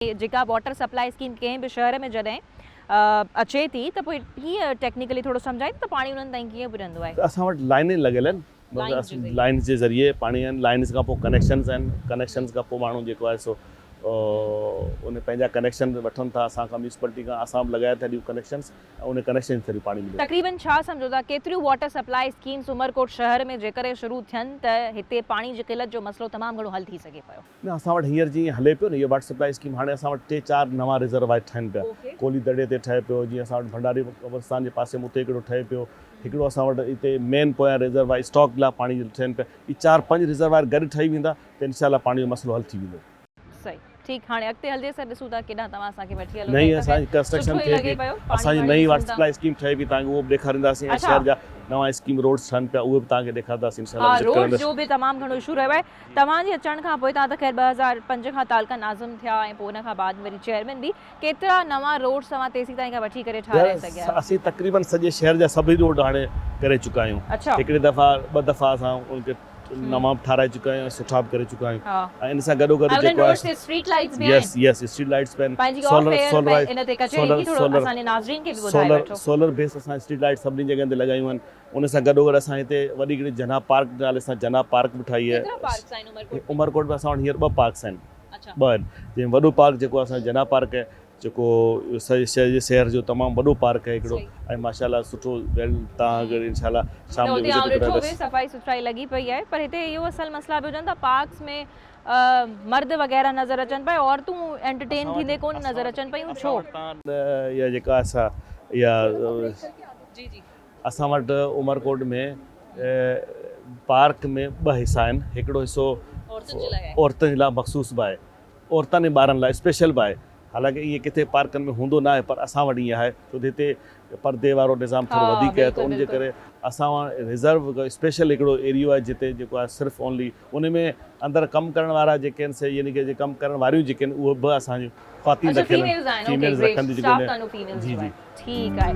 جيڪا water supply scheme ڪنهن به شهر ۾ جڏهن اچي ٿي ته پوء ڪيئن ٽيڪنيڪلي ٿورو سمجهائيندو ته پاڻي انهن تائين ڪيئن پڄندو آهي؟ اسان وٽ لائنين لڳل آهن لائنز جي ذريعي پاڻي آهن لائنز کان پوء ڪنيڪشنز آهن ڪنيڪشنز کان پوء ماڻهو جيڪو آهي سو ان پنهنجا ڪنيڪشن وٺن ٿا اسان کان ميونسپلٽي کان اسان به لڳائي ٿا ڏيون ڪنيڪشنز ۽ ان ڪنيڪشن جي ذريعي پاڻي ملي ٿو. تقريبن ڇا سمجهو ٿا ڪيتريون واٽر سپلاء اسڪيمز عمرڪوٽ شهر ۾ جيڪڏهن شروع ٿين ته هتي پاڻي جي قلت جو مسئلو تمام گهڻو حل ٿي سگهي پيو؟ نه اسان وٽ هينئر جيئن هلي پيو نه اهو واٽر سپلاء اسڪيم هاڻي اسان وٽ ٽي چار نوان ريزرواير ٺهن پيا ڪولي دڙي تي ٺهي پيو جيئن اسان وٽ ڀنڊاري قبرستان جي پاسي ۾ اتي هڪڙو ٺهي پيو هڪڙو اسان وٽ هتي مين پويان ريزرواير اسٽاڪ لاء پاڻي جو ٺهن پيا اهي چار پنج ريزرواير گڏ ٺهي ويندا ته انشاء الله پاڻي جو مسئلو حل ٿي ويندو. صحيح ٺيڪ هاڻي اڳتي هلجي سر ڏسون ٿا ڪيڏانهن توهان اسان کي وٺي هلو ٿا نئين اسان جي ڪنسٽرڪشن ٿئي پئي اسان جي نئين واٽر سپلاء اسڪيم ٺهي پئي توهان کي اهو به ڏيکارينداسين ۽ شهر جا نوان اسڪيم روڊس ٺهن پيا اهي به توهان کي ڏيکارينداسين انشاء الله ها روڊس جو به تمام گهڻو اشو رهيو آهي توهان جي اچڻ کان پوء توهان ته خير 2005 کان تعلقه ناظم ٿيا ۽ پوء ان کان بعد وري چيئرمين به ڪيترا نوان روڊس توهان تيسين تائين کان وٺي ڪري ٺاهرائي سگهيا آهيو؟ اسين تقريبن سڄي شهر جا سڀئي روڊ هاڻي ڪري چڪا آهيون هڪڙي دفعا ٻه دفعا اسان ان کي نوان به ٺاهرائي چڪا آهيون ۽ سٺا به ڪري چڪا آهيون ۽ ان سان گڏو گڏ جيڪو آهي يس يس اسٽريٽ لائيٽس به آهن solar solar solar solar solar base اسان اسٽريٽ لائيٽ سڀني جڳهن تي لڳايون آهن ان سان گڏو گڏ اسان هتي وڏي هڪڙي جناح پارڪ نالي سان جناح پارڪ به ٺاهي آهي عمرڪوٽ ۾ اسان وٽ هينئر ٻه پارڪس آهن ٻه آهن جنهن وڏو پارڪ جيڪو اسان جناح پارڪ آهي جيڪو سڄي شهر جي سير جو تمام وڏو پارڪ آهي هڪڙو ۽ ماشاء الله سٺو ويل تان اگر انشاء الله شام جو وزٽ ڪرڻ ڏٺو به صفائي سٿرائي لڳي پئي آهي پر هتي اهو اصل مسئلا به هجن ٿا پارڪس ۾ مرد وغيره نظر اچن پيا عورتون انٽرٽين ٿيندي ڪون نظر اچن پيون ڇو؟ اها جيڪا اسا اها اسان وٽ عمرڪوٽ ۾ پارڪ ۾ ٻه حصا آهن هڪڙو حصو عورتن جي لاء مخصوص به آهي عورتن ۽ ٻارن لاء اسپيشل به آهي حالانڪه ائين ڪٿي پارڪن ۾ هوندو ناهي پر اسان وٽ ائين آهي ڇو ته هتي پردي وارو نظام ٿورو وڌيڪ آهي ته ان جي ڪري اسان وٽ ريزرو اسپيشل هڪڙو ايريو آهي جتي جيڪو آهي صرف اونلي ان ۾ اندر ڪم ڪرڻ وارا جيڪي آهن سي يعني ڪي ڪم ڪرڻ واريون جيڪي آهن اهي به اسان جون خواتين رکيل آهن فيميلز رکن ٿيون جيڪي جي جي ٺيڪ آهي.